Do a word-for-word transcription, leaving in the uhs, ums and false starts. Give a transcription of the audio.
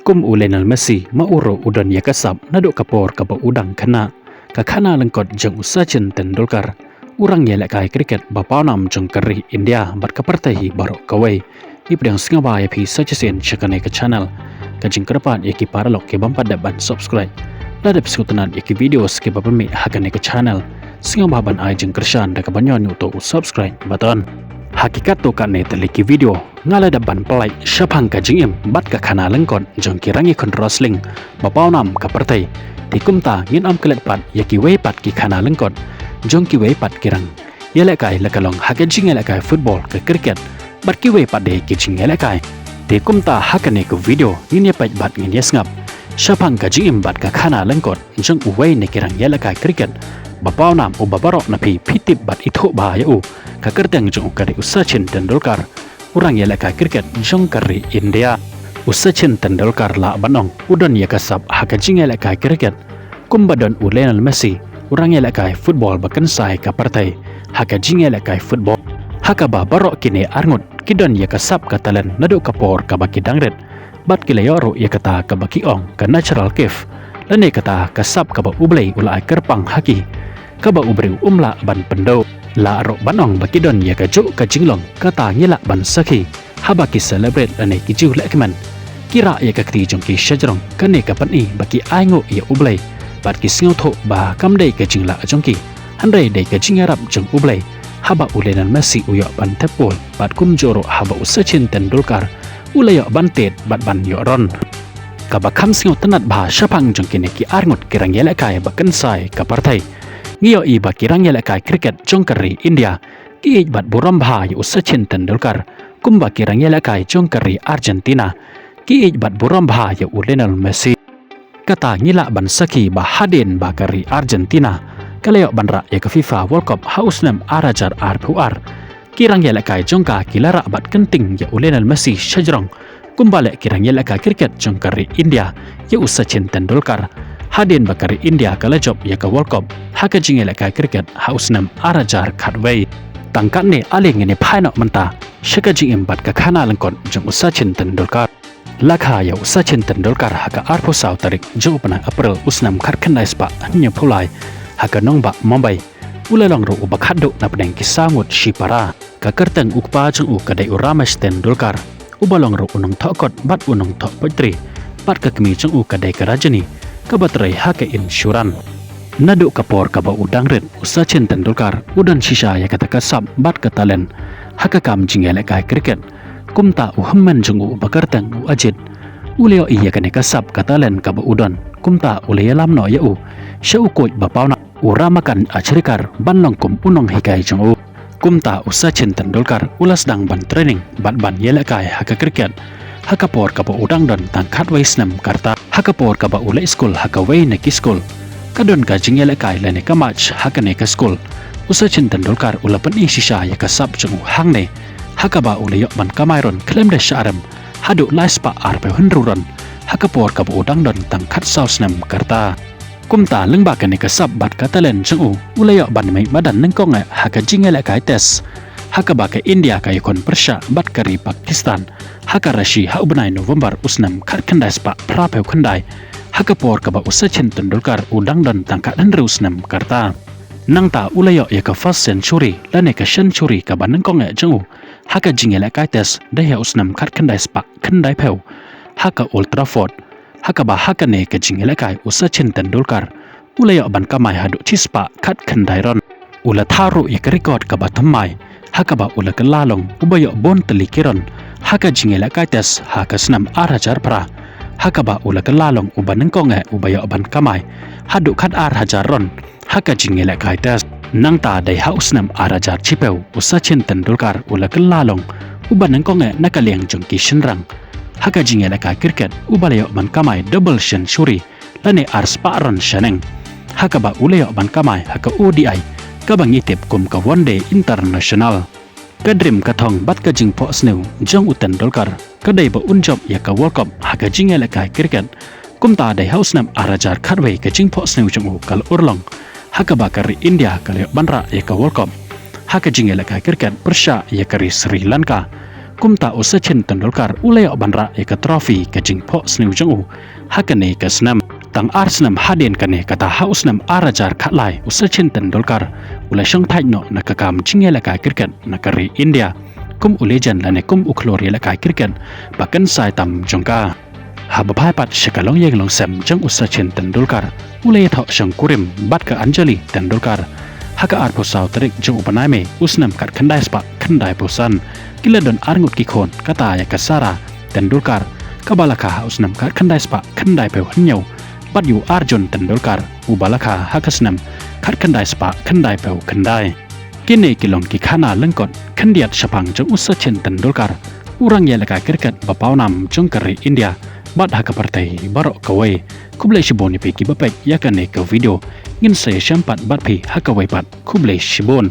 Kum u Lionel Messi, ma u ruh u don ïa ka sap naduh ka por kaba u dang khynnah. Ka khana lyngkot jong u Sachin Tendulkar, u rang ïalehkai cricket ba pawnam jong ka ri India bad ka pyrthei baroh kawei. Ngi pdiang sngewbha ïa phi sa shisien sha kane ka channel. Ka jingkyrpad ïa ki paralok ki bym pat dep ban subscribe, lada phi sngewtynnat ïa ki videos kiba pynmih ha kane ka channel, sngewbha ban ai jingkyrshan da kaba ñiew ñiew to u subscribe button. Ha ki katto katne tylli ki video nga la dep ban pynlait shaphang ka jingim bad ka khana lyngkot jong ki rangïakhun wrestling ba pawnam ka pyrthei. Te kumta ngin ym klet pat ïa kiwei pat ki khana lyngkot jong kiwei pat ki rang ïalehkai, la ka long ha ka jingïalehkai football, ka cricket bad kiwei pat de ki jingïalehkai. Te kumta ha kane ka video ngin ïa peit bad ngin ïa sngap shaphang ka jingim bad ka khana lyngkot jong uwei na ki rang ïalehkai cricket ba pawnam uba baroh na phi phi tip bad ithuh bha ïa u. Ka kyrteng jong u ka dei u Sachin Tendulkar, u rang ïalehkai cricket jong ka ri India. U Sachin Tendulkar lah ban ong u don ïa ka sap ha ka jingïalehkai cricket kumba don u Lionel Messi, u rang ïalehkai football ba kynsai ka pyrthei ha ka jingïalehkai football. Ha kaba baroh kine arngut ki don ïa ka sap, ka talent naduh ka por kaba ki dang rit, bad ki la ïoh ruh ïa kata kaba ki ong ka natural gift, lane kata ka sap kaba U Blei u la ai kyrpang ha ki, kaba u briew um lah ban pynduh. Lah ruh ban ong ba ki don ïa kajuh ka jinglong, kata ngi lah ban sakhi haba ki celebrate lane ki ju lehkmen, ki rah ïa ka kti jong ki shajrong. Kane ka pyni ba ki ainguh ïa U Blei bad ki sngewthuh ba kam dei ka jinglah jong ki, hynrei dei ka jingïarap jong U Blei. Haba u Lionel Messi u ïoh ban thep goal, bad kumjuh ruh haba u Sachin Tendulkar u la ïoh ban tied bad ban ïoh run. Kaba kham sngewtynnat bha shaphang jong kine ki arngut ki rang ïalehkai ba kynsai ka pyrthei, ngi ïohi ba ki rang ïalehkai cricket jong ka ri India ki ïeit bad burom bha ïa u Sachin Tendulkar, kumba ki rang ïalehkai jong ka ri Argentina ki ïeit bad burom bha ïa u Lionel Messi. Kata ngi lah ban sakhi ba hadien ba ka ri Argentina ka la ïoh ban rah ïa ka FIFA World Cup ha u snem ar hajar arphew ar, ki rang ïalehkai jong ka ki la rah bad kynting ïa u Lionel Messi shajrong, kumba leh ki rang ïalehkai cricket jong ka ri India ïa u Sachin Tendulkar, hadien ba ka ri India ka la jop ïa ka World Cup ha ka jingïalehkai cricket ha u snem ar hajar khatwei. Tang katne ale ngin ïa phai noh mynta sha ka jingim bad ka khana lyngkot jong u Sachin Tendulkar. La kha ïa u Sachin Tendulkar ha ka arphew saw tarik jong u bnai April u snem khatkhyndai spah hynñiewphew lai ha ka nongbah Mumbai. U la long ruh uba khatduh na pdeng ki saw ngut shipara. Ka kyrteng u kpa jong u ka dei u Ramesh Tendulkar, uba long ruh u nongthoh kot bad u nongthoh poetry, bad ka kmie jong u ka dei ka Rajani, kaba trei ha ka insurance. Naduh ka por kaba u dang rit, u Sachin Tendulkar u don shisha ïa kata ka sap bad ka talent ha ka kam jingïalehkai cricket. Kumta u hynmen jong u uba kyrteng u Ajit, u la ïohi ïa kane ka sap ka talent kaba u don, kumta u la ïalam noh ïa u sha u coach ba pawnam, u Ramakant Achrekar, ban long kum u nonghikai jong u. Kumta u Sachin Tendulkar u la sdang ban training bad ban ïalehkai ha ka cricket ha ka por kaba u dang don tang khatwei snem ka rta. Ha ka por kaba u leit skul ha kawei na ki skul, ka don ka jingïalehkai lane ka match ha kane ka skul. U Sachin Tendulkar u la pyni shisha ïa ka sap jong u hangne, ha kaba u la ïoh ban kamai run khlem da shah rem haduh lai spah arphew hynriew run ha ka por kaba u dang don tang khatsaw snem ka rta. Kumta lyngba kane ka sap bad ka talent jong u, u la ïoh ban mih madan nyngkong eh ha ka jingïalehkai test, ha kaba ka India ka ïakhun pyrshah bad ka ri Pakistan ha ka Ranchi ha u bnai November u snem khatkhyndai spah phraphew khyndai, ha ka por kaba u Sachin Tendulkar u dang don tang khathynriew snem ka rta. Nangta u la ïoh ïa ka first century lane ka century kaba nyngkong eh jong u ha ka jingïalehkai test, dei ha u snem khatkhyndai spah khyndaiphew ha ka Old Trafford, ha kaba ha kane ka jingïalehkai u Sachin Tendulkar u la ïoh ban kamai haduh shispah khatkhyndai run. U la thaw ruh ïa ka record kaba thymmai, ha kaba u la kylla long uba ïoh bun tylli ki run ha ka jingïalehkai test ha ka snem ar hajar phra, ha kaba u la kylla long uba nyngkong eh uba ïoh ban kamai haduh khatar hajar run ha ka jingïalehkai test. Nangta dei ha u snem ar hajar shiphew u Sachin Tendulkar u la kylla long uba nyngkong eh na ka liang jong ki shynrang ha ka jingïalehkai cricket uba la ïoh ban kamai double century lane ar spah run shaneng, ha kaba u la ïoh ban kamai ha ka O D I, kaba ngi tip kum ka One Day International. Ka dream, ka thong bad ka jingphohsniew jong u Tendulkar ka dei ba un jop ïa ka World Cup ha ka jingïalehkai cricket. Kumta dei ha u snem ar hajar khatwei ka jingphohsniew jong u ka la urlong, ha kaba ka ri India ka la ïoh ban rah ïa ka World Cup ha ka jingïalehkai cricket pyrshah ïa ka ri Sri Lanka. Kumta u Sachin Tendulkar u la ïoh ban rah ïa ka trophy ka jingphohsniew jong u ha kane ka snem. Tang ar snem hadien kane, kata ha u snem ar hajar khatlai, u Sachin Tendulkar u la shongthait noh na ka kam jingïalehkai cricket na ka ri India kum u legend lane kum u khlur ïalehkai cricket ba kynsai tam jong ka. Haba phai pat sha ka longïing longsem jong u Sachin Tendulkar, u la ïathoh shongkurim bad ka Anjali Tendulkar ha ka arphew saw tarik jong u bnai May u snem khatkhyndai spah khyndaiphew san. Ki la don arngut ki khun, kata ïa ka Sara Tendulkar kaba la kha ha u snem khatkhyndai spah khyndaiphew hynñiew bad ïa u Arjun Tendulkar uba la kha ha ka snem khatkhyndai spah khyndaiphew khyndai. Kine ki long ki khana lyngkot khyndiat shaphang jong u Sachin Tendulkar, u rangïalehkai cricket ba pawnam jong ka ri India bad ha ka pyrthei baroh kawei. Khublei shibun ïa phi kiba peit ïa kane ka video. Ngin sa ïashem pat bad phi ha kawei pat. Khublei shibun.